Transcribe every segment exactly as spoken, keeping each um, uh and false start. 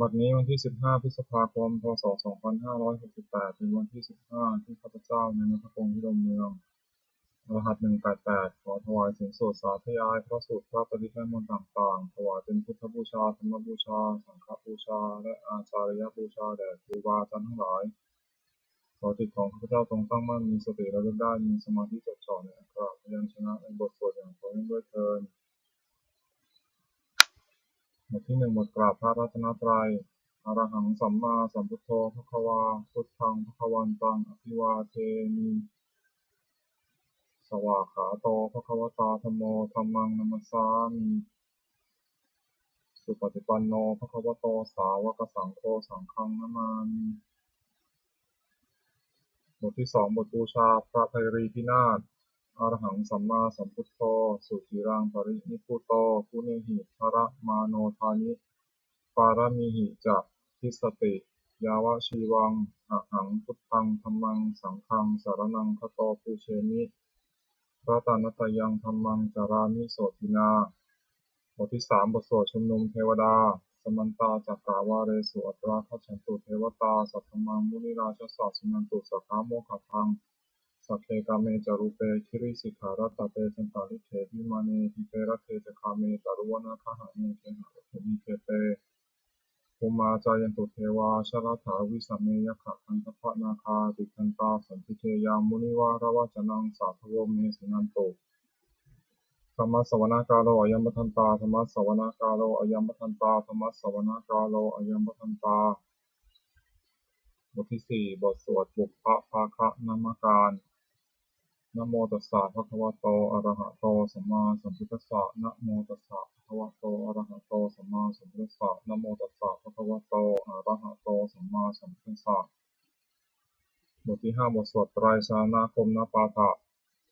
บัดนี้วันที่ สิบห้า พฤษภาคม พ.ศ. สองพันห้าร้อยหกสิบแปด เป็นวันที่ สิบห้า ที่ข้าพเจ้า นายณัฐพงษ์ พิรมเมือง รหัส หนึ่งแปดแปด ขอถวายเสียงสวดสาธยายพระสูตร พระปริตร และมนต์ต่างๆ ถวายเป็นพุทธบูชา ธรรมบูชา สังฆบูชา และอาจาริยบูชาแด่ครูบาอาจารย์ทั้งหลาย ขอจิตของข้าพเจ้าจงตั้งมั่น มีสติระลึกได้ มีสมาธิจดจ่อในอักขระพยัญชนะในบทสวดอย่างต่อเนื่องด้วยเทอญ บทที่หนึ่ง บทกราบพระรัตนตรัย Arahaṃ sammāsambuddho bhagavā, buddhaṃ bhagavantaṃ abhivādemi. Svākkhāto bhagavatā dhammo, dhammaṃ namassāmi. Supaṭipanno bhagavato sāvakasaṅgho, saṅghaṃ namāmi. บทที่สอง บทบูชาพระไพรีพินาศ Arahaṃ sammāsambuddho suciraṃ parinibbuto, guṇehi daramāno dāni pāramīhi ca dissati. Yāvajīvaṃ ahaṃ buddhaṃ dhammaṃ saṅghaṃ saraṇaṃ gato, pūjemi ratanattayaṃ, dhammaṃ carāmi sotthinā. บทที่สาม บทสวดชุมนุมเทวดา Samantā cakkavāḷesu atrāgacchantu devatā, saddhammaṃ munirājassa suṇantu saggamokkhadaṃ. Sagge kāme ca rūpe girisikharataṭe cantalikkhe vimāne, dīpe raṭṭhe ca gāme taruvanagahane gehavatthumhi khette, bhummā cāyantu devā jalathalavisame yakkhagandhabbanāgā, tiṭṭhantā santike yaṃ munivaravacanaṃ sādhavo me suṇantu. Dhammassavanakālo ayambhadantā, dhammassavanakālo ayambhadantā, dhammassavanakālo ayambhadantā. บทที่สี่ บทสวดปุพพภาคนมการ Namo tassa bhagavato arahato sammāsambuddhassa. Namo tassa bhagavato arahato sammāsambuddhassa. Namo tassa bhagavato arahato sammāsambuddhassa. บทที่ห้า บทสวดไตรสรณคมนปาฐะ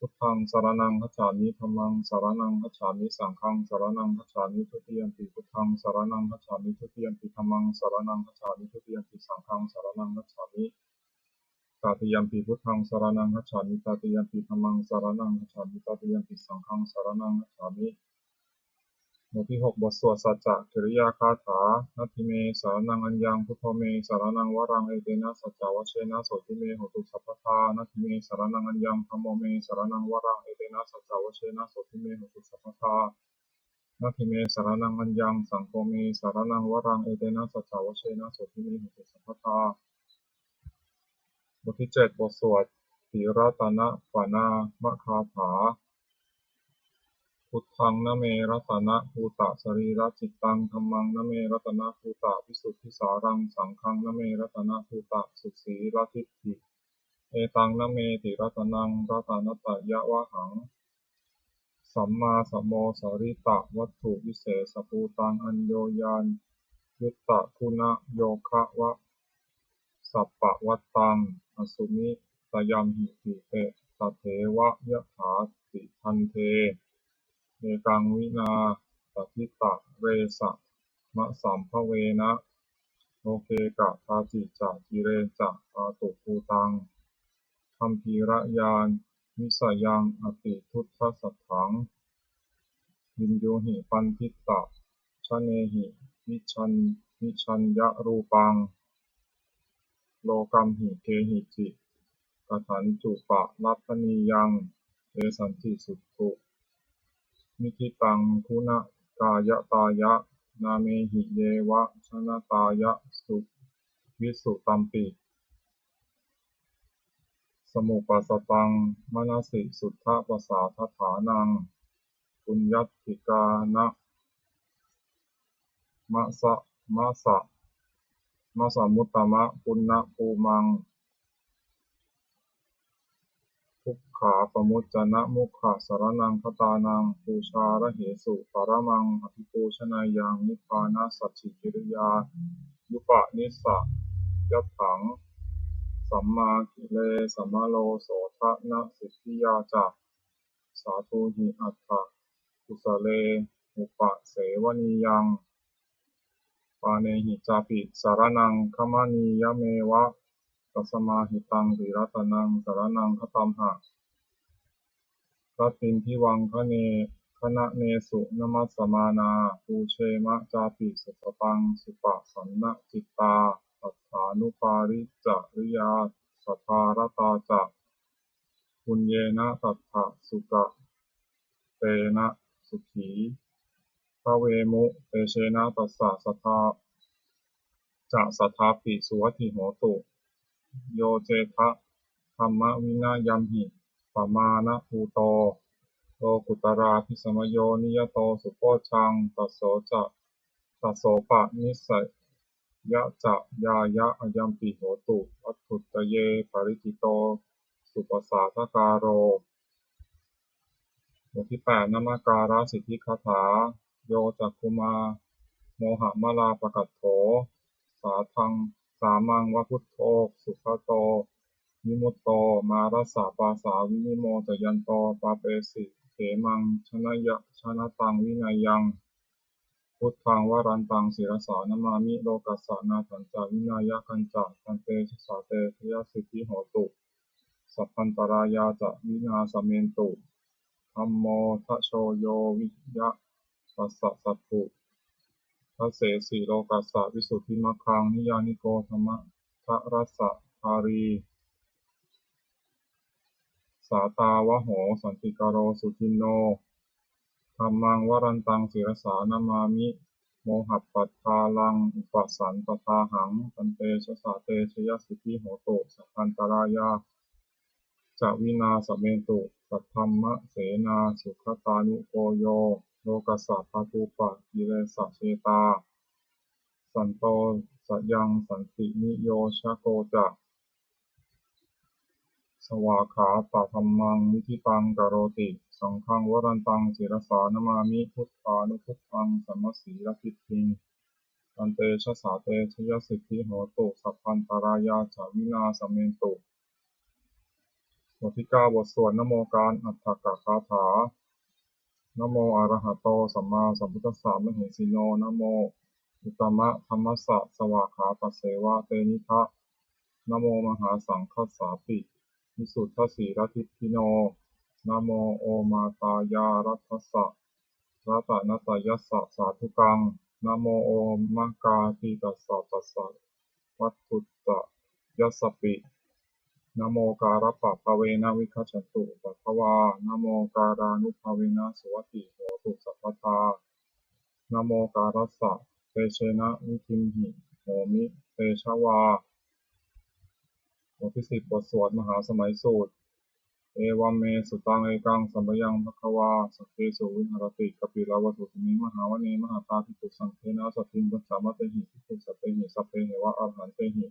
Buddhaṃ saraṇaṃ gacchāmi. Dhammaṃ saraṇaṃ gacchāmi. Saṅghaṃ saraṇaṃ gacchāmi. Dutiyampi buddhaṃ saraṇaṃ gacchāmi. Dutiyampi dhammaṃ saraṇaṃ gacchāmi. Dutiyampi saṅghaṃ saraṇaṃ gacchāmi. Tatiyampi buddhaṃ saraṇaṃ gacchāmi. Tatiyampi dhammaṃ saraṇaṃ gacchāmi. Tatiyampi saṅghaṃ saraṇaṃ gacchāmi. บทที่หก บทสวดสัจจกิริยาคาถา Natthi me saraṇaṃ aññaṃ, buddho me saraṇaṃ varaṃ, etena saccavajjena sotthi me hotu sabbadā. Natthi me saraṇaṃ aññaṃ, dhammo me saraṇaṃ varaṃ, etena saccavajjena sotthi me hotu sabbadā. Natthi me saraṇaṃ aññaṃ, saṅgho me saraṇaṃ varaṃ, etena saccavajjena sotthi me hotu sabbadā. บทที่เจ็ด บทสวดติรัตนปณามคาถา Buddhaṃ name ratanabhūtasarīracittaṃ, dhammaṃ name ratanabhūtavisuddhisāraṃ, saṅghaṃ name ratanabhūtasusīladiṭṭhi, etaṃ nameti ratanaṃ ratanattayavhaṃ. Sammāsamosāritavatthuvīsesabhūtaṃ, aññoññayuttaguṇayogavasappavattaṃ, asmiṃ tiyamhi ṭhite tatheva yathāti. Bhante, ekaṃ vinā patiṭṭhāntaresa-masambhavenaṃ, loke kadāci ca cire ca pātubhūtaṃ gambhīrañāṇavisayaṃ atiduddasatthaṃ, viññūhi paṇḍitajanehi vicchaṃ-, vicchāya rūpaṃ, lokamhi kehici kathāna ca pāpabhānīyaṃ, tesañci sutvā niṭṭhitaṃ guṇakāyikāya nāmehi yeva janatāya su-, visuddhāpi samuppasattaṃ manasi suddhapasādaṭṭhānaṃ, puññādhikāraṇamasa-, masa-, masamuttamapuññabhūmaṃ, dukkhāpamuccanamogghasaraṇaṃ gatānaṃ, pūjārahesu paramaṃ abhipūjanīyaṃ, nibbānasacchikiriyāyupanissayatthaṃ, sammāhire samāroho saddhanasiddhiyā ca, sādhūhi atthakusalena upasevanīyaṃ, pāṇehi cāpi saraṇaṃ gamanīyameva, tasmā hitaṃ tiratanaṃ saraṇaṃ gatamha. Rattindivaṃ gaṇe-, Tatthaṃ ṭhānanesu namassamānā, pūjema cāpi satataṃ supasannacittāṃ. Atthānupāricariyā sadā ratā ca, puññena tattha sukatena sukhī bhavemu. Tejena tassa sadā ca sadāpi suvatthi hotu. Yo cettha dhammavinayamhi pamāṇabhūto, lokuttaradhisamayoniyato subojjhaṃ, tasso ca, tassopanissayacayāya ayampi hotu, vatthuttaye pariccito supasādakāro. บทที่แปด นมการสิทธิคาถา Yo cakkhumā mohamalāpakaṭṭho, sādaṃ sāmaṃ va buddho sugato vimutto, mārassa pāsā vinimocayanto, pāpesi khemaṃ janaya janataṃ vinayaṃ. Buddhaṃ varantaṃ sirasā namāmi, lokassa nāthañca vināyakañca, tantejasā te jayasiddhi hotu, sabbantarāyā ca vināsamentu. Dhammo dhajo yo viya tassa satthu, dasesi lokassa visuddhimaggaṃ, niyyāniko dhammadharassa dhārī, sātāvaho santikaro suciṇṇo. Dhammaṃ varantaṃ sirasā namāmi, mohappadālaṃ upasantadāhaṃ, tantejasā te jayasiddhi hotu, sabbantarāyā ca vināsamentu. Saddhammasenā sugatānugo yo, lokassa pāpūpakilesajetā, santo sayaṃ santiniyojako ca, svākkhātadhammaṃ viditaṃ karoti. Saṅghaṃ varantaṃ sirasā namāmi, buddhānubuddhaṃ samasīladiṭṭhiṃ, tantejasā te jayasiddhi hotu, sabbantarāyā ca vināsamentu. บทที่เก้า บทสวดนโมการอัฏฐกคาถา Namo arahato sammāsambuddhassa mahesino. Namo uttamadhammassa svākkhātasseva tenidha. Namo mahāsaṅghassāpi visuddhasīladiṭṭhino. Namo omātyāraddhassa ratanattayassa sādhukaṃ. Namo omakātītassa tassa vatthuttayassapi. Namokārappabhāvena vigacchantu upaddavā. Namokārānubhāvena suvatthi hotu sabbadā. Namokārassa tejena vidhimhi homi tejavā. บทที่สิบ บทสวดมหาสมัยสูตร Evaṃ me sutaṃ. Ekaṃ samayaṃ bhagavā sakkesu viharati kapilavatthusmiṃ mahāvane mahatā bhikkhusaṅghena saddhiṃ pañcamattehi bhikkhusatehi sabbeheva arahantehi.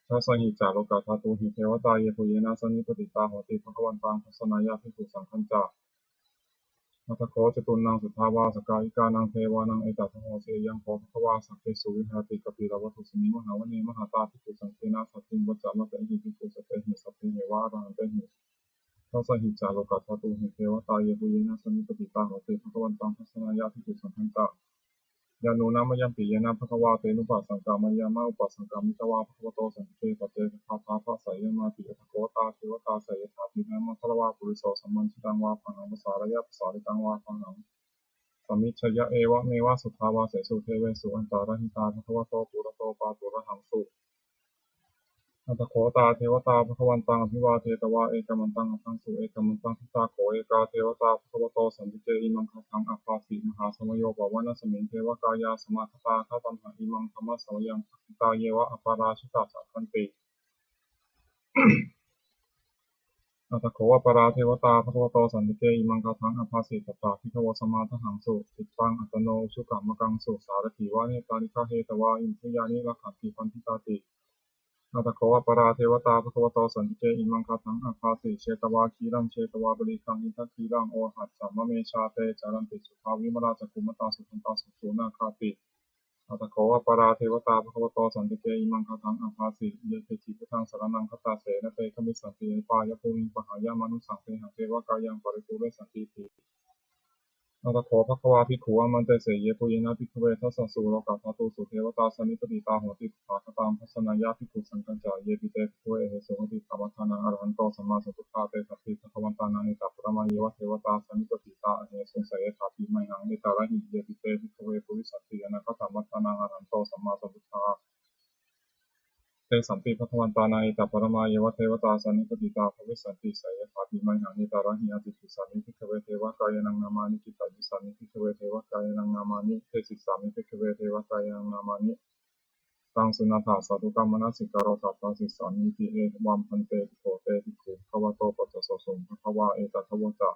Dasahi ca lokadhātūhi devatā yebhuyyena sannipatitā honti bhagavantaṃ dassanāya bhikkhusaṅghañca. Atha kho catunnaṃ suddhāvāsakāyikānaṃ devānaṃ etadahosi: Ayaṃ kho bhagavā sakkesu viharati kapilavatthusmiṃ mahāvane mahatā bhikkhusaṅghena saddhiṃ pañcamattehi bhikkhusatehi sabbeheva arahantehi. Dasahi ca lokadhātūhi devatā yebhuyyena sannipatitā honti bhagavantaṃ dassanāya bhikkhusaṅghañca. Yannūna mayampi yena bhagavā tenupasaṅkameyyāma, upasaṅkamitvā bhagavato santike paccekagāthā bhāseyyāmāti. Atha kho tā devatā seyyathāpi nāma balavā puriso sammiñjitaṃ vā bāhaṃ pasāreyya, pasāritaṃ vā bāhaṃ sammiñjeyya, evameva suddhāvāsesu devesu antarahitā bhagavato purato pāturahaṃsu. Atha kho tā devatā bhagavantaṃ abhivādetvā ekamantaṃ aṭṭhaṃsu. Ekamantaṃ ṭhitā kho ekā devatā bhagavato santike imaṃ gāthaṃ abhāsi: Mahāsamayo pavanasmiṃ, devakāyā samāgatā; āgatamha imaṃ dhammasamayaṃ, dakkhitāyeva aparājitasaṅghanti. Atha kho aparā devatā bhagavato santike imaṃ gāthaṃ abhāsi: Tatra bhikkhavo samādahaṃsu, cittaṃ attano ujukamakaṃsu; sārathīva nettāni gahetvā, indriyāni rakkhanti paṇḍitāti. Atha kho aparā devatā bhagavato santike imaṃ gāthaṃ abhāsi: Chetvā khīlaṃ chetvā palighaṃ, indakhīlaṃ ohaccamanejā; te caranti suddhā vimalā, cakkhumatā sudantā susunāgāti. Atha kho aparā devatā bhagavato santike imaṃ gāthaṃ abhāsi: Ye keci buddhaṃ saraṇaṃ gatāse, na te gamissanti apāyabhūmiṃ; pahāya mānusaṃ dehaṃ, devakāyaṃ paripūressantīti. Atha kho bhagavā bhikkhū āmantesi: Yebhuyyena bhikkhave dasasu lokadhātūsu devatā sannipatitā honti tathāgataṃ dassanāya bhikkhusaṅghañca. Yepi te bhikkhave ahesuṃ atītamaddhānaṃ arahanto sammāsambuddhā, tesampi bhagavantānaṃ etaparamāyeva devatā sannipatitā ahesuṃ, seyyathāpi mayhaṃ etarahi. Yepi te bhikkhave bhavissanti anāgatamaddhānaṃ arahanto sammāsambuddhā, tesampi bhagavantānaṃ etaparamāyeva devatā sannipatitā bhavissanti, seyyathāpi mayhaṃ etarahi. Ācikkhissāmi bhikkhave devakāyānaṃ nāmāni, kittayissāmi bhikkhave devakāyānaṃ nāmāni, desissāmi bhikkhave devakāyānaṃ nāmāni. Taṃ suṇātha sādhukaṃ manasikarotha bhāsissāmīti. Evaṃ bhante bhikkhavo te bhikkhū bhagavato paccassosuṃ. Bhagavā etadavoca: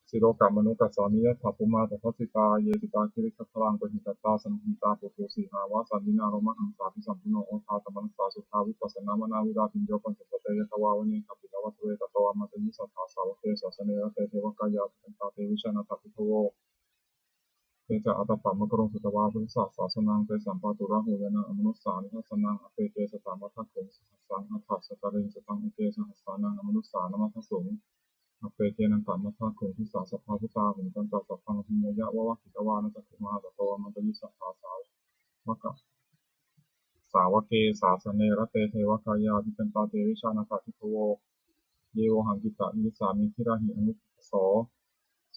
Silokamanukassāmi, yattha bhummā tadassitā; ye sitā girigabbharaṃ, pahitattā samāhitā. Puthū sīhāva sallīnā, lomahaṃsābhisambhuno; odātamanasā suddhā, vippasannamanāvilā. Bhiyyo pañcasate ñatvā, vane kāpilavatthave; tato āmantayi satthā, sāvake sāsane rate. Devakāyā abhikkantā, te vijānātha bhikkhavo; te ca ātappamakaruṃ, sutvā buddhassa sāsanaṃ. Tesampāturahu ñāṇaṃ, amanussāna dassanaṃ; appeke satamaddakkhuṃ, sahassaṃ atha sattariṃ. Sataṃ eke sahassānaṃ, amanussānamaddasuṃ; appekenantamaddakkhuṃ, disā sabbā phuṭā ahuṃ. Tañca sabbaṃ abhiññāya, vavakkhitvāna cakkhumā; tato āmantayi satthā, sāvaka sāvake sāsane rate. Devakāyā abhikkantā, te vijānātha bhikkhavo; ye vohaṃ kittayissāmi, girāhi anupubbaso.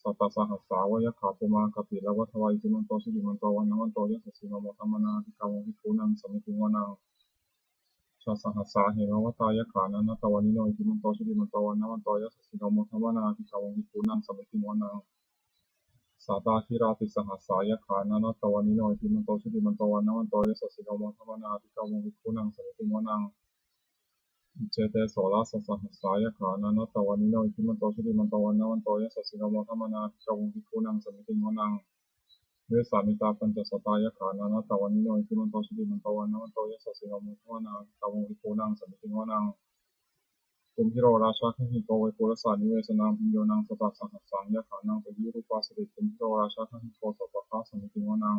Sattasahassā va yakkhā, bhummā kāpilavatthavā; iddhimanto jutimanto, vaṇṇavanto yasassino; modamānā abhikkāmuṃ, bhikkhūnaṃ samitiṃ vanaṃ. Chasahassā hemavatā, yakkhā nānattavaṇṇino; iddhimanto jutimanto, vaṇṇavanto yasassino; modamānā abhikkāmuṃ, bhikkhūnaṃ samitiṃ vanaṃ. Sātāgirā tisahassā, yakkhā nānattavaṇṇino; iddhimanto jutimanto, vaṇṇavanto yasassino; modamānā abhikkāmuṃ, bhikkhūnaṃ samitiṃ vanaṃ. Iccete soḷasasahassā, yakkhā nānattavaṇṇino; iddhimanto jutimanto, vaṇṇavanto yasassino; modamānā abhikkāmuṃ, bhikkhūnaṃ samitiṃ vanaṃ. Vessāmittā pañcasatā, yakkhā nānattavaṇṇino; iddhimanto jutimanto, vaṇṇavanto yasassino; modamānā abhikkāmuṃ, bhikkhūnaṃ samitiṃ vanaṃ. Kumbhīro rājagahiko, vepullassa nivesanaṃ; bhiyyo naṃ satasahassaṃ, yakkhānaṃ payirupāsati; kumbhīro rājagahiko, sopāga samitiṃ vanaṃ.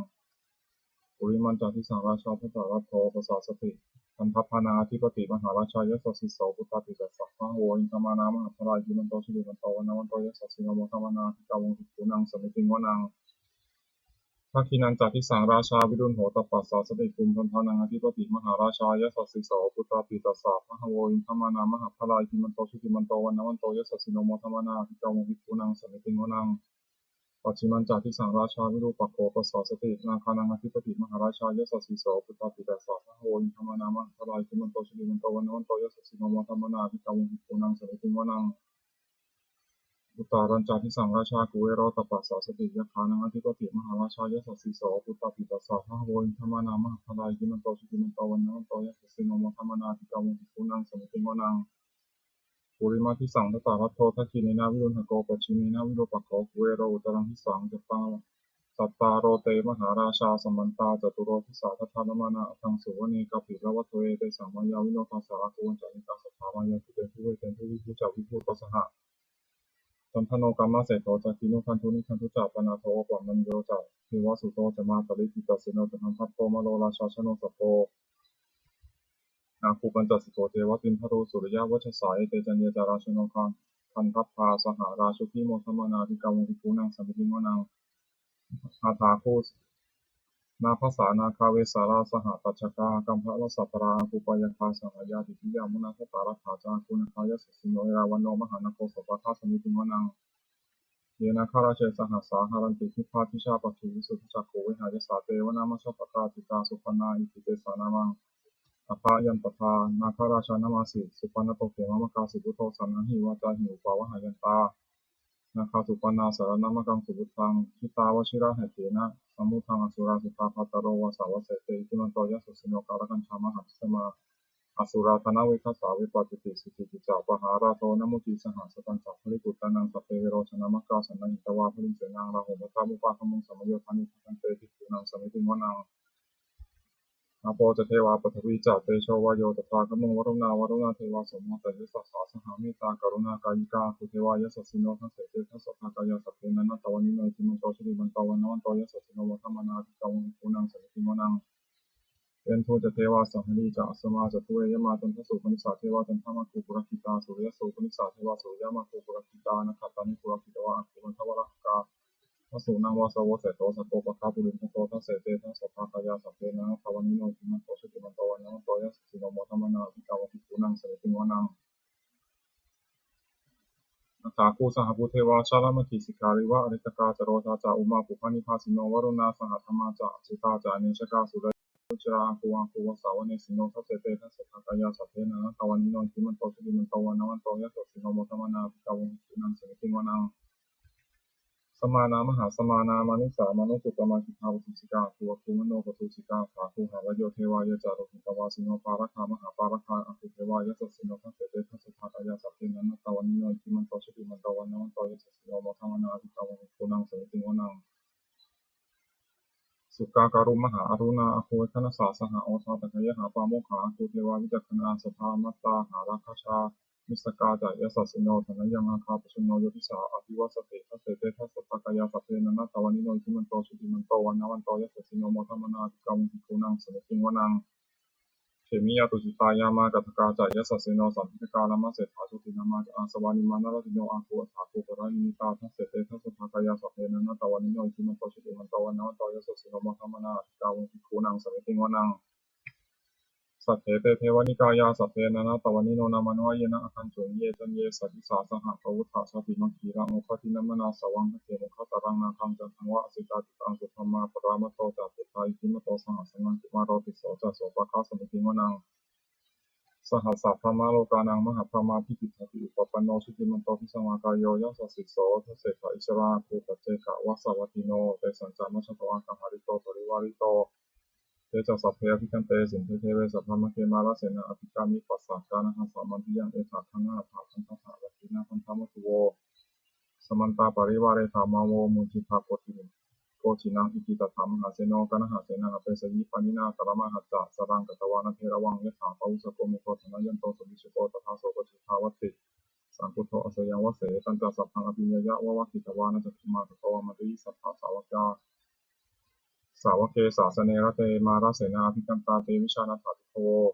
Purimañca disaṃ rājā, dhataraṭṭho pasāsati; gandhabbānaṃ ādhipati, mahārājā yasassi so. Puttāpi tassa bahavo, indanāmā mahabbalā; iddhimanto jutimanto, vaṇṇavanto yasassino; modamānā abhikkāmuṃ, bhikkhūnaṃ samitiṃ vanaṃ. Dakkhiṇañca disaṃ rājā, virūḷho tappasāsati; kumbhaṇḍānaṃ ādhipati, mahārājā yasassi so. Puttāpi tassa bahavo, indanāmā mahabbalā; iddhimanto jutimanto, vaṇṇavanto yasassino; modamānā abhikkāmuṃ, bhikkhūnaṃ samitiṃ vanaṃ. Pacchimañca disaṃ rājā, virūpakkho pasāsati; nāgānaṃ ādhipati, mahārājā yasassi so. Puttāpi tassa bahavo, indanāmā mahabbalā; iddhimanto jutimanto, vaṇṇavanto yasassino; modamānā abhikkāmuṃ, bhikkhūnaṃ samitiṃ vanaṃ. Uttarañca disaṃ rājā, kuvero tappasāsati; yakkhānaṃ ādhipati, mahārājā yasassi so. Puttāpi tassa bahavo, indanāmā mahabbalā; iddhimanto jutimanto, vaṇṇavanto yasassino; modamānā abhikkāmuṃ, bhikkhūnaṃ samitiṃ vanaṃ. Purimaṃ disaṃ dhataraṭṭho, dakkhiṇena virūḷhako; pacchimena virūpakkho, kuvero uttaraṃ disaṃ. Cattāro te mahārājā, samantā caturo disā, daddallamānā aṭṭhaṃsu; vane kāpilavatthave, tesaṃ māyāvino dāsā; āgū vañcanikā saṭhā, māyā kuṭeṇḍu veṭeṇḍu, viṭū ca viṭūpasaha. Candano kāmaseṭṭho ca, kinnughaṇḍu nighaṇḍu ca; panādo opamañño ca, devasūto ca mātali; cittaseno ca gandhabbo, malayo rājā janosabho. Āgū pañcasatho ceva, timbarū suriyavacchasā; ete caññe ca rājāno, gandhabbā saha rājubhi; modamānā abhikkāmuṃ, bhikkhūnaṃ samitiṃ vanaṃ. Athāgū nābhasā nāgā, vesālā sahatacchakā; kambalassatarā āgū, pāyāgā saha ñātibhi. Yāmunā dhataraṭṭhā ca, āgū nāgā yasassino; erāvaṇo mahānāgo, sopāga samitiṃ vanaṃ. Ye nāgarāje sahasā, haranti dibbā dijā pakkhi; visuddhacakkhū vehāyasā, te vanamajjhapattā. Citrā supaṇṇā iti tesa nāmaṃ, abhayantadā nāgarājanamāsi; supaṇṇato khemamakāsi buddho, saṇhāhi vācāhi upavhayantā. Nāgā supaṇṇā saraṇamakaṃsu buddhaṃ, jitā vajirahatthena, samuddaṃ asurā sitā. Bhātaro vāsavassete, iddhimanto yasassino; kālakañjā mahābhismā, asurā dānaveghasā. Vepacitti sucitti ca, pahārādo namucī saha; satañca baliputtānaṃ, sabbe verocanāmakā. Sannayhitvā baliṃ senaṃ, rāhubhaddamupāgamuṃ; samayodāni bhaddante, bhikkhūnaṃ samitiṃ vanaṃ. Āpo ca devā paṭhavī ca, tejo vāyo tadāgamuṃ; varuṇā vāruṇā devā, somo tejasā saha. Mettākaruṇākāyikā, āgū devā yasassino; dasete dasadhā kāyā, sabbe nānattavaṇṇino; iddhimanto jutimanto, vaṇṇavanto yasassino; modamānā abhikkāmuṃ, bhikkhūnaṃ samitiṃ vanaṃ. Veṇḍū ca devā sahalī ca, asamā ca duve yamā; candassūpanisā devā, candamāgū purakkhitā. Suriyassūpanisā devā, suriyamāgū purakkhitā; nakkhattāni purakkhitvā, āgū mandavalāhakā. vasūnaṃ vāsavo seṭṭho sakkopāga purindado. Dasete dasadhā kāyā sabbe nānattavaṇṇino iddhimanto jutimanto vaṇṇavanto yasassino modamānā abhikkāmuṃ bhikkhūnaṃ samitiṃ vanaṃ. Athāgū sahabhū devā jalamaggisikhāriva ariṭṭhakā ca rojā ca ummāpupphanibhāsino varuṇā sahadhammā ca acchutā ca anejakā sūleyyarucirā āgū āgū vāsavanesino. Dasete dasadhā kāyā sabbe nānattavaṇṇino iddhimanto jutimanto vaṇṇavanto yasassino modamānā abhikkāmuṃ bhikkhūnaṃ samitiṃ vanaṃ. Samānā mahāsamānā mānusā mānusuttamā khiḍḍāpadūsikā āgū āgū manopadūsikā athāgū harayo devā ye ca lohitavāsino pāragā mahāpāragā āgū devā yasassino. Dasete dasadhā kāyā sabbe nānattavaṇṇino iddhimanto jutimanto vaṇṇavanto yasassino modamānā abhikkāmuṃ bhikkhūnaṃ samitiṃ vanaṃ. Sukkā karumhā aruṇā āgū veghanasā saha odātagayhā pāmokkhā āgū devā vicakkhaṇā sadāmattā hāragajā missakā ca yasassino. Thanayaṃ āga pajjunno yo disā abhivassati. Dasete dasadhā kāyā sabbe nānattavaṇṇino iddhimanto jutimanto vaṇṇavanto yasassino modamānā abhikkāmuṃ bhikkhūnaṃ samitiṃ vanaṃ. Khemiyā tusitā yāmā kaṭṭhakā ca yasassino sābhikkhatikā lāmaseṭṭhā jotināmā ca āsavā nimmānaratino āgū athāgū paranimmitā. Dasete dasadhā kāyā sabbe nānattavaṇṇino iddhimanto jutimanto vaṇṇavanto yasassino modamānā abhikkāmuṃ bhikkhūnaṃ samitiṃ vanaṃ. Saṭṭhete devanikāyā sabbe nānattavaṇṇino nāmanvayena āgañchuṃ ye caññe sadisā saha pavutthajātimaggīhamaggādhinā manasā vaṃ dakkhemoghataraṃ nāgaṃ candaṃva asitātitaṃ. Sudhammā paramatto ca puttā iddhimato saha sanaṅkumāro tisso ca sopāga samitiṃ vanaṃ. Sahassabrahmalokānaṃ mahābrahmābhitiṭṭhati upapanno jutimanto bhismākāyo yasassi so. Dasettha issarā āgū paccekavasavattino tesañca majjhato āga hārito parivārito. Te ca sabbe abhikkante sinde deve sabrahmake mārasenā abhikkāmi passa kaṇhassa mandiyaṃ. Etha gaṇhatha bandhatha rakkhiṇā bandhamatthu vo samantā parivāretha mā vo muñcittha koci- koci naṃ. Iti tattha mahāseno kaṇhasenaṃ apesayi pāṇinā talamāhacca saraṃ katvāna bheravaṃ. Yathā pāvussako megho thanayanto savijjuko tadā so paccudāvatti saṅkuddho asayaṃvase. Tañca sabbaṃ abhiññāya vavakkhitvāna cakkhumā tato āmantayi satthā sāvakā sāvake sāsane rate mārasenā abhikkantā te vijānātha bhikkhavo.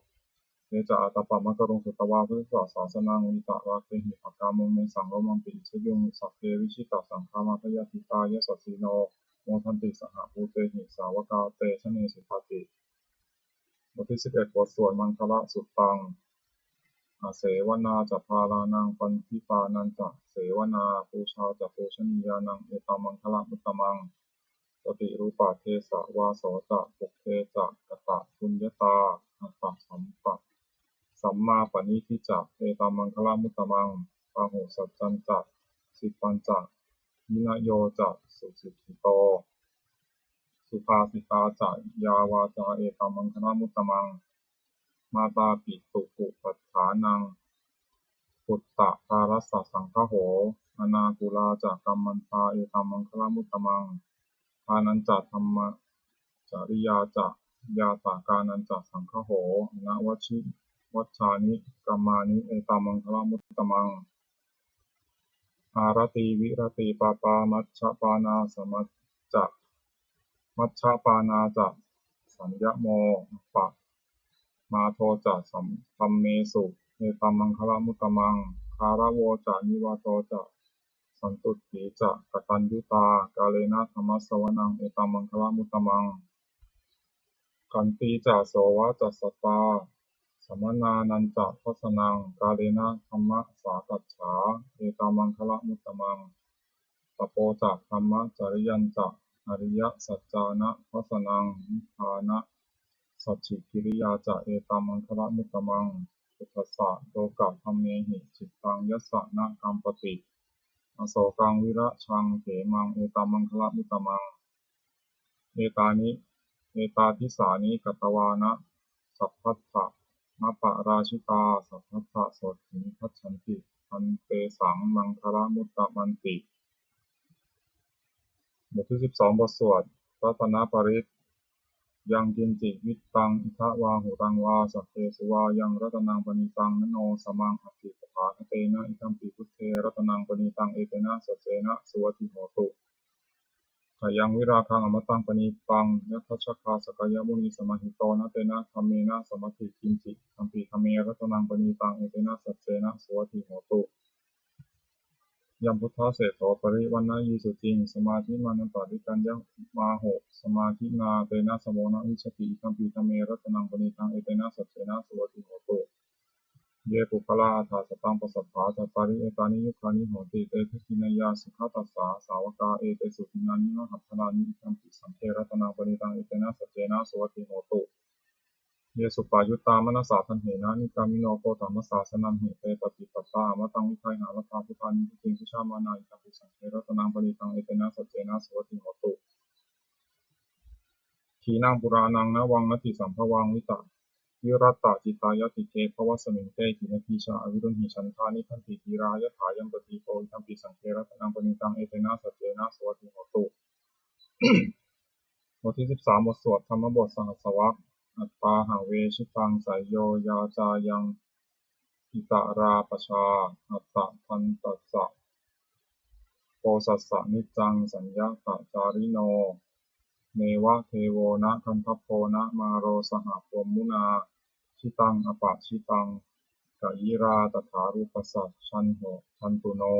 Te ca ātappamakaruṃ sutvā buddhassa sāsanaṃ vītarāgehi pakkāmuṃ nesaṃ lomampi iñjayuṃ. Sabbe vijitasaṅgāmā bhayātītā yasassino modanti saha bhūtehi sāvakā te janesutāti. บทที่สิบเอ็ด บทสวดมังคลสุตตัง Asevanā ca bālānaṃ paṇḍitānañca sevanā pūjā ca pūjanīyānaṃ etammaṅgalamuttamaṃ. Paṭirūpadesavāso ca pubbe ca katapuññatā attasammā- sammāpaṇidhi ca etammaṅgalamuttamaṃ. Bāhusaccañca sippañca vinayo ca susikkhito subhāsitā ca yā vācā etammaṅgalamuttamaṃ. Mātāpituupaṭṭhānaṃ puttadārassa saṅgaho anākulā ca kammantā etammaṅgalamuttamaṃ. Dānañca dhammacariyā ca ñātakānañca saṅgaho anavajjitvajjāni kammāni etammaṅgalamuttamaṃ. Āratī viratī pāpā majjapānā samajja majjapānā ca saññamo appamādo ca sam- dhammesu etammaṅgalamuttamaṃ. Gāravo ca nivāto ca santuṭṭhī ca kataññutā kālena dhammassavanaṃ etammaṅgalamuttamaṃ. Khantī ca sovacassatā samaṇānañca dassanaṃ kālena dhammasākacchā etammaṅgalamuttamaṃ. Tapo ca brahmacariyañca ariyasaccāna dassanaṃ nibbānasacchikiriyā ca etammaṅgalamuttamaṃ. Phuṭṭhassa lokadhammehi cittaṃ yassa na kampati asokaṃ virajaṃ khemaṃ etammaṅgalamuttamaṃ. Etāni etādisāni katvāna sabbatthamaparājitā sabbattha sotthiṃ gacchanti tantesaṃ maṅgalamuttamanti. บทที่สิบสอง บทสวดรัตนปริตร Yaṅkiñci vittaṃ idha vā huraṃ vā saggesu vā yaṃ ratanaṃ paṇītaṃ na no samaṃ atthi tathāgatena idampi buddhe ratanaṃ paṇītaṃ etena saccena suvatthi hotu. Khayaṃ virāgaṃ amataṃ paṇītaṃ yadajjhagā sakyamunī samāhito na tena dhammena samatthi kiñci idampi dhamme ratanaṃ paṇītaṃ etena saccena suvatthi hotu. Yambuddhaseṭṭho parivaṇṇayī suciṃ, samādhimānantarikaññamāhu, samādhinā tena samo na vijjati, idampi dhamme ratanaṃ paṇītaṃ, etena saccena suvatthi hotu. Ye puggalā aṭṭha sataṃ pasatthā, cattāri etāni yugāni honti, te dakkhiṇeyyā sugatassa sāvakā, etesu dinnāni mahapphalāni, idampi saṅghe ratanaṃ paṇītaṃ, etena saccena suvatthi hotu. Ye suppayuttā manasā daḷhena, nikkāmino gotamasāsanamhi, te pattipattā amataṃ vigayha, laddhā mudhā nibbutiṃ bhikkhamānā, idampi saṅghe ratanaṃ paṇītaṃ, etena saccena suvatthi hotu. Khīṇaṃ purāṇaṃ navaṃ natthi sambhavaṃ, vita virattacittāyatike bhavasmiṃ, te khīṇabījā aviruḷhichandā, nibbanti dhīrā yathāyampadīpo, idampi saṅghe ratanaṃ paṇītaṃ, etena saccena suvatthi hotu. บทที่สิบสาม บทสวดธรรมบทสหัสสวรรค Attāhaṃ ve jitaṃ seyyo yācāyaṃ itarā pajā, attadantassa posassa niccaṃ saññatacārino, neva devo na gandhabbo na māro saha brahmunā, jitaṃ apajitaṃ kayirā tathārūpassa janho jantuno.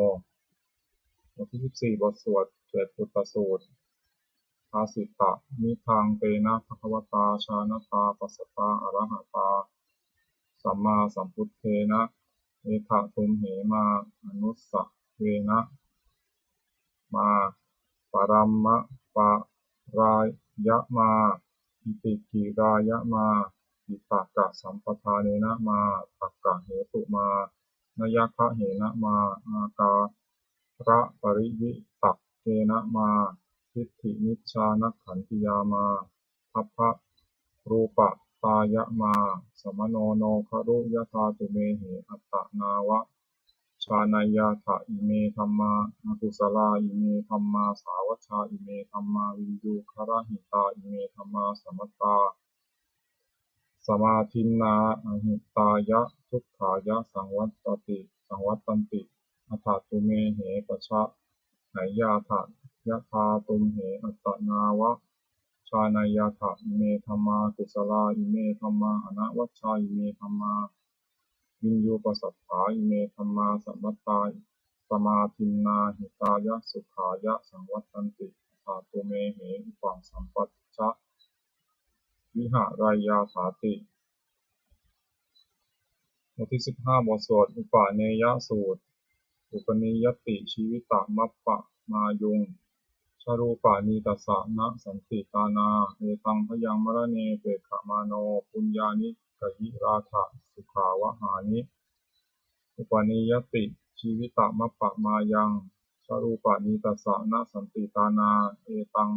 บทที่สิบสี่ บทสวดเขตปุตตสูตร Bhāsitamidaṃ tena bhagavatā jānatā passatā arahatā sammāsambuddhena, etha tumhe mā manussaverena mā paramapārāya mā itikirāya mā piṭakasampadanena mā takkahetu mā nayaggahena mā ākāraparivitakkena mā diṭṭhiniccānakkhantiyā mā sabbarūpatāya mā samāno no garu yathā tumhehi attanāva jānayyatha ime dhammā akusalā, ime dhammā sāvajjā, ime dhammā viññugarahitā, ime dhammā samattā samādinnā ahitāya dukkhāya saṃvattanti, saṃvattanti. Atha tumhehi pajānayyātha yathā tumhe attanāva jānayyatha ime dhammā kusalā, ime dhammā anavajjā, ime dhammā viññuppasatthā, ime dhammā samattā samādinnā hitāya sukhāya saṃvattanti. Atha tumhehi upasampajja vihareyyāthāti. บทที่สิบห้า บทสวดอุปเนยสูตร Upanīyati jīvitamappamāyuṃ, jarūpāni tassa nasanti tāṇā, etaṃ bhayaṃ maraṇe pekkhamāno, puññāni kayirātha sukhāvahāni. Upanīyati jīvitamappamāyuṃ, jarūpāni tassa nasanti tāṇā, etaṃ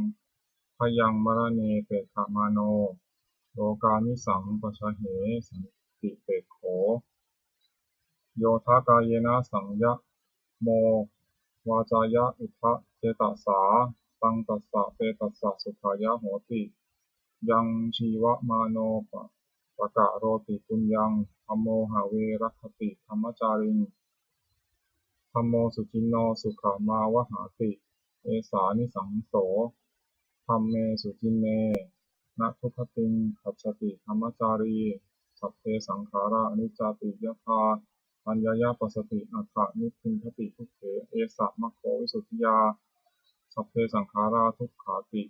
bhayaṃ maraṇe pekkhamāno, lokāmisaṃ pajahe santi pekkho. Yo dha kāyena saṃyamo vācāya uda cetasā, taṃ tassa petassa sukhaye hoti. Yaṃ jīvamāno pa- pakaroti puññaṃ, dhammo have rakkati dhammacāriṃ, dhammo suciṇṇo sukhamāvahāti, esānisaṃso dhamme suciṇṇe, na dugatiṃ gacchati dhammacārī. Sabbe saṅkhārā aniccāti, yadā paññāya passati, atha nibbindati dukkhe, esa maggo visuddhiyā. Sabbe saṅkhārā dukkhāti,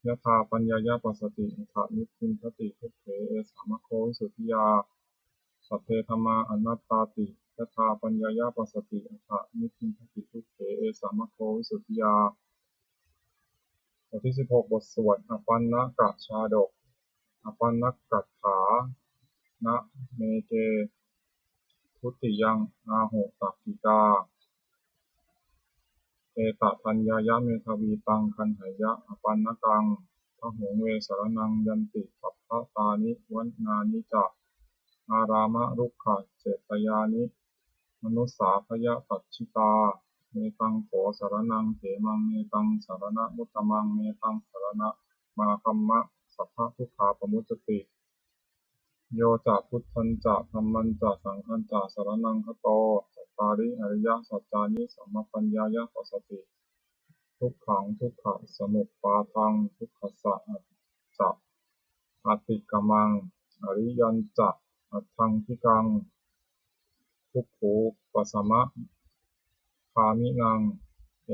yadā paññāya passati, atha nibbindati dukkhe, esa maggo visuddhiyā. Sabbe dhammā anattāti, yadā paññāya passati, atha nibbindati dukkhe, esa maggo visuddhiyā. บทที่สิบหก บทสวดอปัณณกชาดก Apaṇṇagāthā. Nāneke dutiyaṃ āhu takkikā, etapaññāya medhāvī taṃ gaṇheyya apaṇṇakaṃ. Bahuṃ ve saraṇaṃ yanti sabbatāni vanāni ca, ārāmarukkhacetyāni manussā bhayapajjitā. Metaṃ kho saraṇaṃ khemaṃ, metaṃ saraṇamuttamaṃ, metaṃ saraṇamāgamma, sabbadukkhā pamuccati. Yo ca buddhañca dhammañca saṅghañca saraṇaṃ gato, cattāri ariyasaccāni sammappaññāya passati. Dukkhaṃ dukkhasamuppādaṃ dukkhassa ca atikkamaṃ, ariyañca aṭṭhaṅgikaṃ dukkhūpasamam gāmīnaṃ.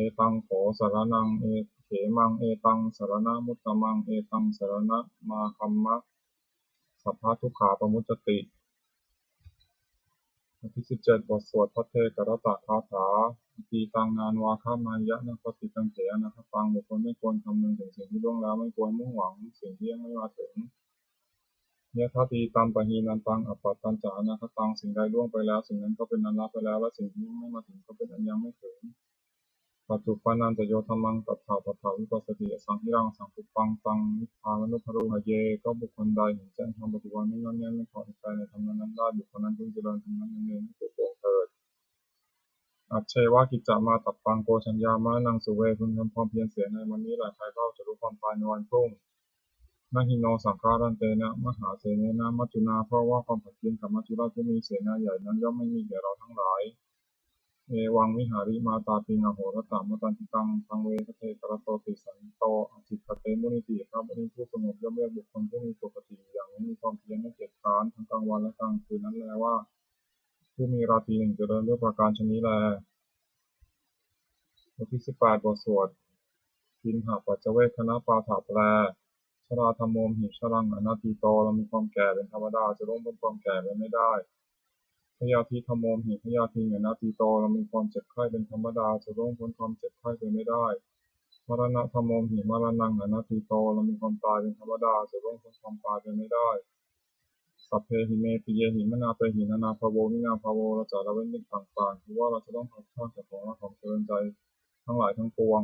Etaṃ kho saraṇaṃ e khemaṃ, etaṃ saraṇamuttamaṃ, etaṃ saraṇamāgamma, sabbadukkhā pamuccati. บทที่สิบเจ็ด บทสวดภัทเทกรัตตคาถา Atītaṃ nānvāgameyya nappaṭikaṅkhe anāgataṃ. บุคคลไม่ควรคำนึงถึงสิ่งที่ล่วงแล้ว ไม่ควรมุ่งหวังสิ่งที่ยังไม่มาถึง Yadatītampahīnantaṃ appattañca anāgataṃ. สิ่งใดล่วงไปแล้ว สิ่งนั้นก็เป็นอันละไปแล้ว และสิ่งที่ยังไม่มาถึงก็เป็นอันยังไม่ถึง Paccuppannañca yo dhammaṃ tattha tattha vipassati, asaṃhiraṃ asaṅkuppaṃ taṃ viddhā manubrūhaye. ก็บุคคลใดเห็นแจ้งธรรมปัจจุบัน ไม่งอนแง่นไม่คลอนแคลนในธรรมนั้นๆได้ บุคคลนั้นพึงเจริญธรรมนั้นเนืองๆ ไม่ปรุโปร่งเถิด Ajjeva kiccamātappaṃ ko jaññā maraṇaṃ suve. พึงทำความเพียรเสียในวันนี้แล ใครเล่าจะรู้ความตายในวันพรุ่ง Na hi no saṅgarantena mahāsenena maccunā. เพราะว่าความผัดเพี้ยนกับมัจจุราชผู้มีเสนาใหญ่นั้น ย่อมไม่มีแก่เราทั้งหลาย Evaṃ viharimātāpiṃ ahorattamatanditaṃ, taṃ ve bhaddekarattoti santo ācikkhate munīti. พระมุนีผู้สงบย่อมเรียกบุคคลผู้มีปกติอยู่อย่างนี้ มีความเพียรไม่เกียจคร้าน ทั้งกลางวันและกลางคืนนั้นแลว่า ผู้มีราตรีหนึ่งเจริญ ด้วยประการชนนี้แล บทที่สิบแปด บทสวด Piṇhapaccavekkhaṇa pāṭha แปล Jarādhammomhi jaraṃ anatīto. เรามีความแก่เป็นธรรมดา จะล่วงพ้นความแก่ไปไม่ได้ Byādhidhammomhi byādhiṃ anatīto. เรามีความเจ็บไข้เป็นธรรมดา จะล่วงพ้นความเจ็บไข้ไปไม่ได้ Maraṇadhammomhi maraṇaṃ anatīto. เรามีความตายเป็นธรรมดา จะล่วงพ้นความตายไปไม่ได้ Sabbehi me piyehi manāpehi nānābhāvo vinābhāvo. เราจะละเว้นสิ่งต่างๆ คือว่าเราจะต้องพลัดพรากจากของรักของเจริญใจทั้งหลายทั้งปวง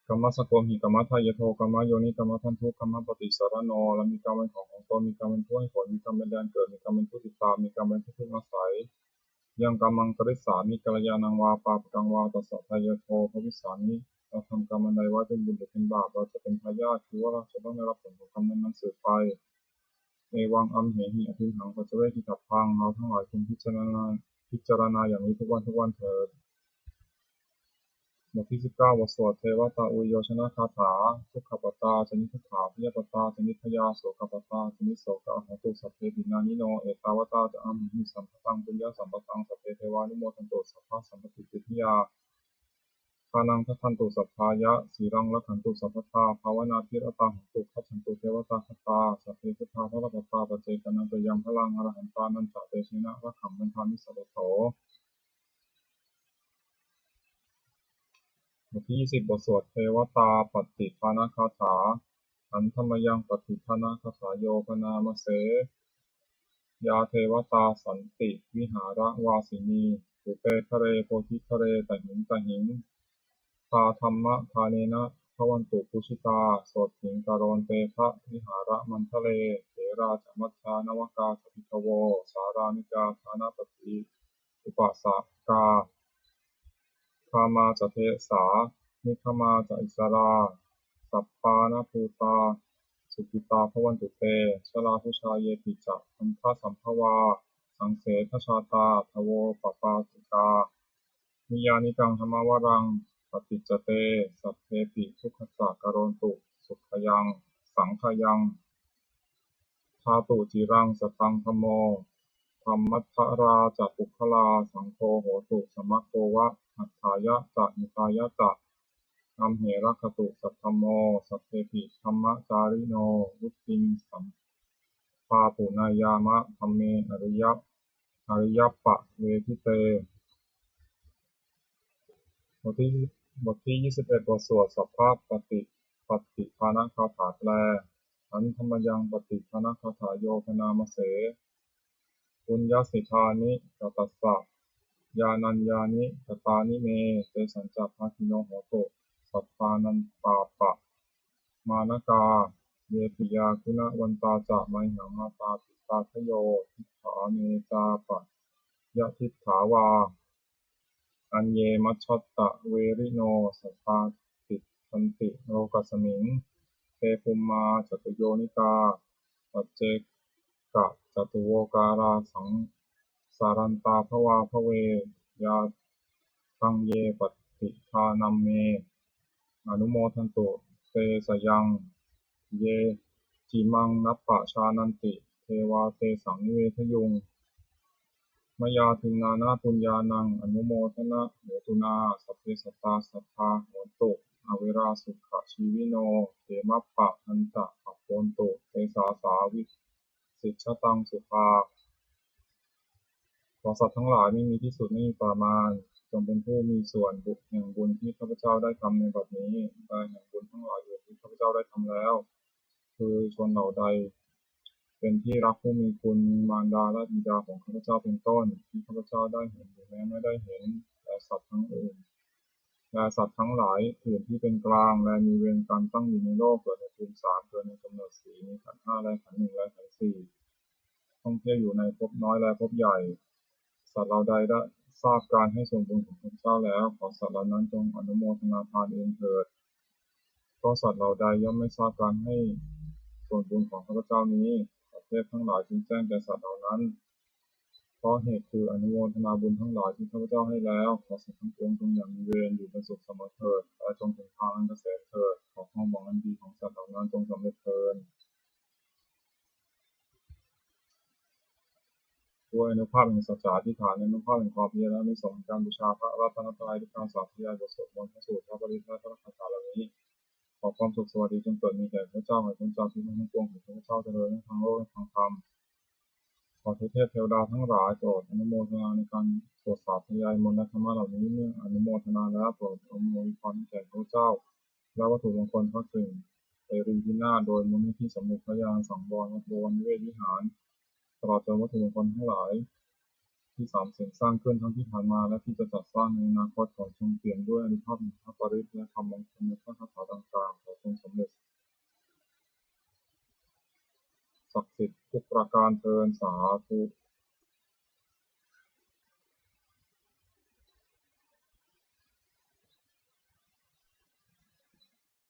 Kammassako hi kammadāyādo kammayoni kammabandhu kammapaṭisaraṇo. เรามีกรรมเป็นของของตน มีกรรมเป็นผู้ให้ผล มีกรรมเป็นแดนเกิด มีกรรมเป็นผู้ติดตาม มีกรรมเป็นที่พึ่งอาศัย Yaṃ kammaṃ karissāmi kalyāṇaṃ vā pāpakaṃ vā tassa dāyādo bhavissāmi. เราทำกรรมอันใดไว้ เป็นบุญหรือเป็นบาป เราจะเป็นทายาท คือว่าเราจะต้องได้รับผลของกรรมนั้นๆสืบไป Evaṃ amhehi adiṭṭhaṃ paccavekkhitabbā. เราทั้งหลายควรพิจารณา พิจารณาอย่างนี้ทุกวันทุกวันเถิด บทที่สิบเก้า บทสวด Devatāuyyojanagāthā. Dukkhappattā ca niddukkhā bhayappattā ca nibbhayā sokappattā ca nissokā hontu sabbepi pāṇino. Ettāvatā ca amhehi sambhataṃ puññasampadaṃ sabbe devānumodantu sabbasampattisiddhiyā. Dānaṃ dadantu saddhāya sīlaṃ rakkhantu sabbadā bhāvanābhiratā hontu gacchantu devatāgatā. Sabbe buddhā balappattā paccekānañca yaṃ balaṃ arahantānañca tejena rakkhaṃ bandhāmi sabbaso. บทที่ยี่สิบ บทสวด Devatāpattidānagāthā. Handa mayaṃ pattidānagāthāyo bhaṇāma se. Yā devatā santi vihāravāsinī pubbe ghare bodhighare tahiṃ tahiṃ. Tā dhammadānena bhavantu pūjitā sotthiṃ karontedha vihāramaṇḍale. Therā ca majjhā navakā ca bhikkhavo sārāmikā dānapatī upāsakā. Gāmā ca desā nigamā ca issarā sappāṇabhūtā sukhitā bhavantu te. Jalābujā yepi ca aṇḍasambhavā saṃsedajātā athavopapātikā niyyānikaṃ dhammavaraṃ paṭicca te sabbepi dukkhassa karontu sukhāyaṃ saṅkhayaṃ. Ṭhātu ciraṃ sataṃ dhammo dhammaddharā ca puggalā saṅgho hotu samaggo va atthāya ca hitāya ca. Amhe rakkhatu saddhammo sabbepi dhammacārino vuḍḍhiṃ sampāpuṇeyyāma dhamme ariya ariyappavādite. บทที่ บทที่ยี่สิบเอ็ด บทสวด Sabbapatti Pattidānagāthā แปล Handa mayaṃ pattidānagāthāyo bhaṇāma se. Puññassidāni katassa yānaññāni katāni me tesañca bhāgino hontu sabbānantāpa māṇakā. Ye piyā guṇavantā ca mayhaṃ mātā pitā dayo diṭṭhā me cāpyadiṭṭhā vā aññe majjhattaverino sadā tiṭṭhanti lokasmiṃ. Te bhummā catuyonikā paccekacatuvokārā saṃ sarantā bhavābhave. Yādaññe pattidānamme anumodantu te sayaṃ. Ye cimaṃ nappajānanti devā tesaṃ nivedayuṃ. Mayā dinnāna puññānaṃ anumodana hetunā sabbe sattā sadā hontu averā sukhajīvino khemappabhātaṃ abbhontu te sāsā visijjataṃ sukhā. ขอสัตว์ทั้งหลายไม่มีที่สุดไม่มีประมาณ จงเป็นผู้มีส่วนบุญแห่งบุญที่ข้าพเจ้าได้ทำในบัดนี้ และแห่งบุญทั้งหลายอื่นที่ข้าพเจ้าได้ทำแล้ว คือชนเหล่าใด เป็นที่รักผู้มีคุณ มีมารดาและบิดาของข้าพเจ้าเป็นต้น ที่ข้าพเจ้าได้เห็นหรือแม้ไม่ได้เห็น และสัตว์ทั้งอื่น และสัตว์ทั้งหลายอื่นที่เป็นกลาง และมีเวรกรรมตั้งอยู่ในโลก เกิดในภูมิสาม เกิดในกำเนิดสี่ มีขันธ์ห้าและขันธ์หนึ่งและขันธ์สี่ ท่องเที่ยวอยู่ในภพน้อยและภพใหญ่ สัตว์เหล่าใดได้ทราบการให้ส่วนบุญของข้าพเจ้าแล้ว ขอสัตว์เหล่านั้นจงอนุโมทนาทานเองเถิด เพราะสัตว์เหล่าใดย่อมไม่ทราบการให้ส่วนบุญของข้าพเจ้านี้ ขอเทพทั้งหลายจงแจ้งแก่สัตว์เหล่านั้น เพราะเหตุคืออนุโมทนาบุญทั้งหลายที่ข้าพเจ้าให้แล้ว ขอสัตว์ทั้งปวงจงอย่ามีเวร อยู่เป็นสุขเสมอเถิด และจงถึงทางอันเกษมเถิด ขอความหวังอันดีของสัตว์เหล่านั้นจงสำเร็จเทอญ ด้วยอานุภาพแห่งสัจจะอธิษฐาน อานุภาพแห่งความเพียร และอานิสงส์แห่งการบูชาพระรัตนตรัย ด้วยการสาธยายบทสวดมนต์ พระสูตร พระปริตร และพระคาถาเหล่านี้ ขอความสุขสวัสดีจงเกิดมีแก่ข้าพเจ้า ให้พ้นจากทุกข์ทั้งปวง ขอข้าพเจ้าเจริญทั้งทางโลกและทางธรรม ขอเทพเทวดาทั้งหลายโปรดอนุโมทนาในการสวดสาธยายมนต์และธรรมะเหล่านี้ เมื่ออนุโมทนาแล้วโปรดอำนวยพรให้แก่ข้าพเจ้า และวัตถุมงคลพระกริ่งเสรีพินาศ โดยมูลนิธิสมเด็จพระญาณสังวร วัดบวรนิเวศวิหาร ตลอดจนวัตถุมงคลทั้งหลาย ที่สามเสงสร้างขึ้นทั้งที่ผ่านมาและที่จะจัดสร้างในอนาคต ขอจงเปี่ยมด้วยอานุภาพแห่งพระปริตรและคำมงคลในพระคาถาต่างๆ ขอจงสำเร็จศักดิ์สิทธิ์ทุกประการเทอญ สาธุ